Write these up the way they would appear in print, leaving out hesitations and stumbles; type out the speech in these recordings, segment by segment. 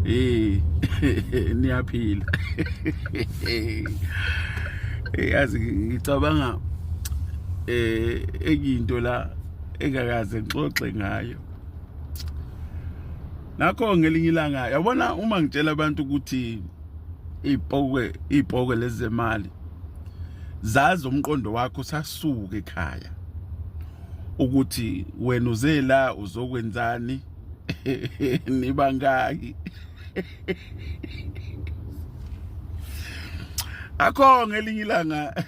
Eh niyaphila. Yazi ngicabanga enye la engakaze ngixoxe ngayo. Nakho ngelinye ilanga yabona uma ngitshela abantu ukuthi ipokwe ipokwe lezemali zazi umqondo wakho sasuka ekhaya ukuthi wena uze la uzokwenzani nibangaki akho ngelinye ilanga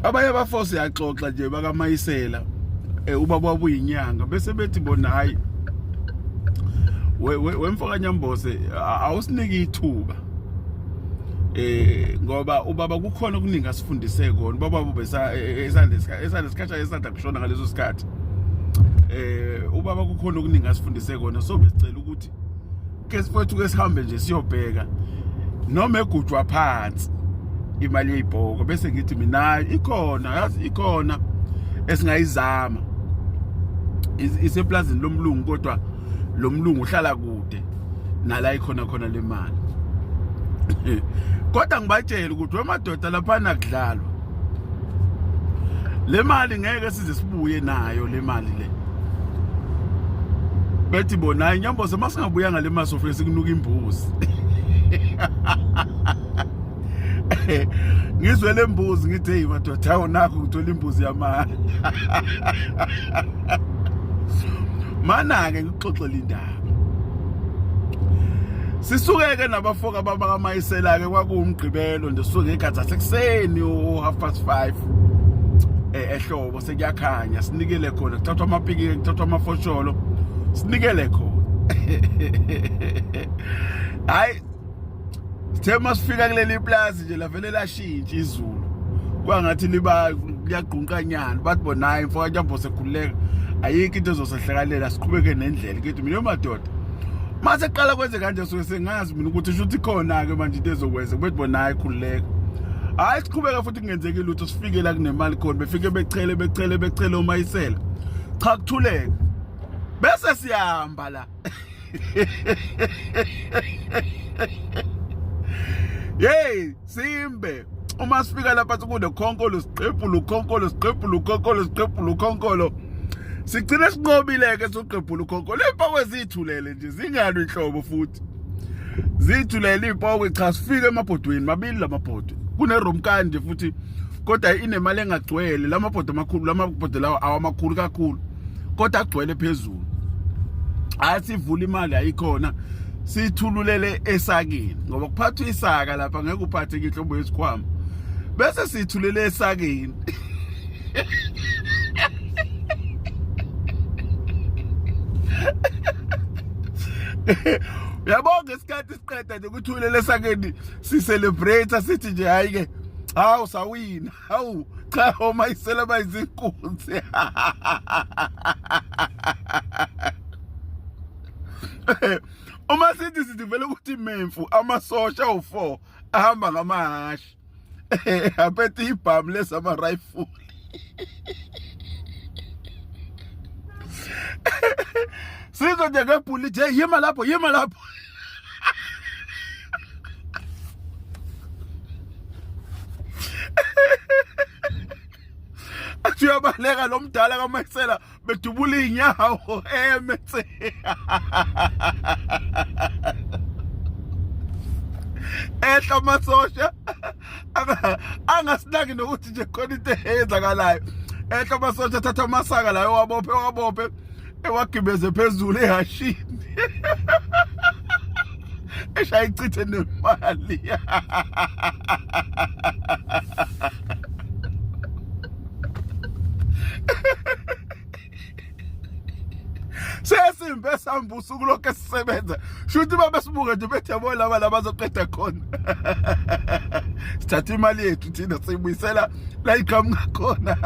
abanye abafosi yaxoxa nje bakamayisela eh, ubaba wabuyinyanga bese bethi bona hayi wemfoka Nyambose awusiniki ithuba eh ngoba ubaba kukhona okuningi asifundise kona ubaba ubesa esalesikhathi esanda kushona ngaleso sikhathi eh ubaba kukhona okuningi asifundise kona so besicela ukuthi ke sifowethu ke sihambe nje siyobheka noma egujwa phansi imali yeyibhoko bese ngithi mina ikhona yazi ikhona esingayizama iseplazini lomlungu kodwa lo mlungu uhlala kude nala ikhona khona le mali kodwa ngibatshela ukuthi wemadoda laphana kudlalwa le mali ngeke size sibuye nayo le mali le bethi bona inyamboze masingabuya ngale mali sofike sikunuka imbuzi ngizwe le mbuzi ngithi hey madoda awu nakho ngithola imbuzi yamali mana-ke ngikuxoxela indaba sisuke-ke nabafoka babakamayisela-ke kwakuwumgqibelo nje suke ngey'khathi zasekuseni o-half past 5 eh, ehlobo sekuyakhanya sinikele khona kuthathwa amapikiki kuthathwa amafosholo sinikele khona hayi sithe masifika kuleli plazi nje lavele lashintsha izulu kwangathi liba liyagqunqanyana bathi bona hayi mfoka Nyambose khululeka ayikho into ezosehlakalela siqhubeke nendlela kithi mina madoda mase kuqala kwenze kanje suke sengazi mina ukuthi shuthi khona ke manje into ezokwenza bethi bona hayi khululeka hayi siqhubeka futhi kungenzeki lutho sifike la kunemali khona befike bechele bechele bechele umayisela cha kuthuleka bese siyahamba la Hey simbe uma sifika lapha sekunekhonkolo siqephula ukhonkolo siqephula ukhonkolo siqephula ukhonkolo sigcine sinqobile ke soqephula ukhonkolo impoko zithulele nje zingalwi inhlobo futhi zithulele impoko cha sifike emabhodweni mabili lamabhodwe kuneromkani nje futhi kodwa inemali engagcwele lamabhodo amakhulu lamabhodo lawo awamakhulu kakhulu kodwa agcwele phezulu hayi sivula imali ayikhona sithululele esakeni ngoba kuphathwa isaka lapha ngeke uphathe inhlobo yesikhwama bese sithulele esakeni uyabonga ngesikhathi siqeda nje ukuthulele esakeni si celebrate sithi nje hayi ke hawu sawina hawu cha omayisela bayizinkunzi uma sithi sithi vele ukuthi memfu amasosha awu-4 ahamba ngamahhashi aphethe ibhamu lesama-rifle sizwe nje ngebhuli nje yima lapho yima lapho athi uyabaleka lo mdala kaMayisela bedubula iy'nyawo emetse ehla amasosha angasinaki nokuthi nje khona into eyenzakalayo ehla amasosha athatha amasaka layo wabophe wabophe ewagibeze phezulu ehashini eshaya ichithe nemali sesimbe sihamba usuku lokho esisebenza shuthi babesibuka nje bethi yabo laba labazoqeda khona sithatha imali yethu thina siyibuyisela la iqhamuka khona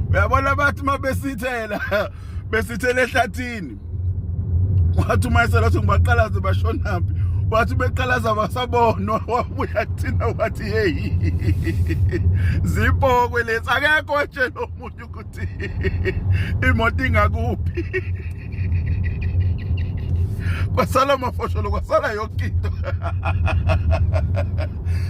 uyabona bathi uma besithela besithela ehlathini wathi uma esela wathi ngibaqalaze bashonaphi Wathi beqalaza basabonwa, wabuya kuthina wathi hey, zipokwe lezi. Akekho watshela omunye ukuthi imoto ingakuphi. Kwasala amafosholo, kwasala yonke into,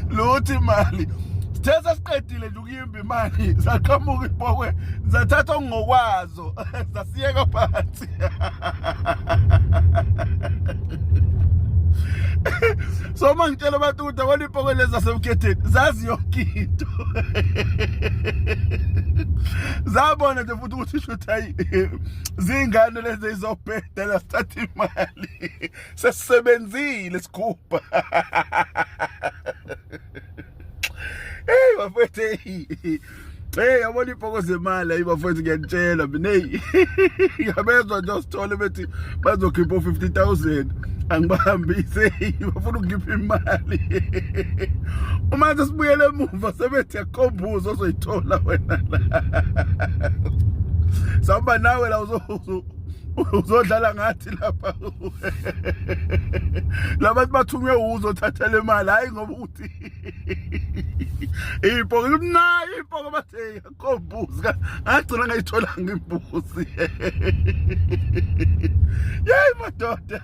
lutho imali. Sithe sesiqedile nje ukuyimba imali, zaqhamuka ipokwe, zathatha okungokwazo, zasiyeka phansi. So uma ngitshela abantu ukuthi abona ipokwe lezi zasemkhetheni, zazi yonke into, zabona nje futhi ukuthi shuthi hayi, zingane lezi izobhedela, sithatha imali, sesisebenzile, sikhupha. Hey bafethu, hey hey, yabona ipoko zemali ayi bafethu, ngiyanitshela mina. Hey, ngiyabezwa nje osithole bethi bazokhipha u-50,000, angibahambise, bafuna ukukhipha imali. Uma sesibuyele emuva sebethi akhombuzo ozoyithola wena la, sawuba nawe la uzodlala ngathi lapha. Labantu bathunywe uzothatha le mali, hayi ngoba ukuthi ipoko nayo ipoko. Bathe akho mbuzi, ngagcina ngayitholanga imbuzi. Yeyi madoda.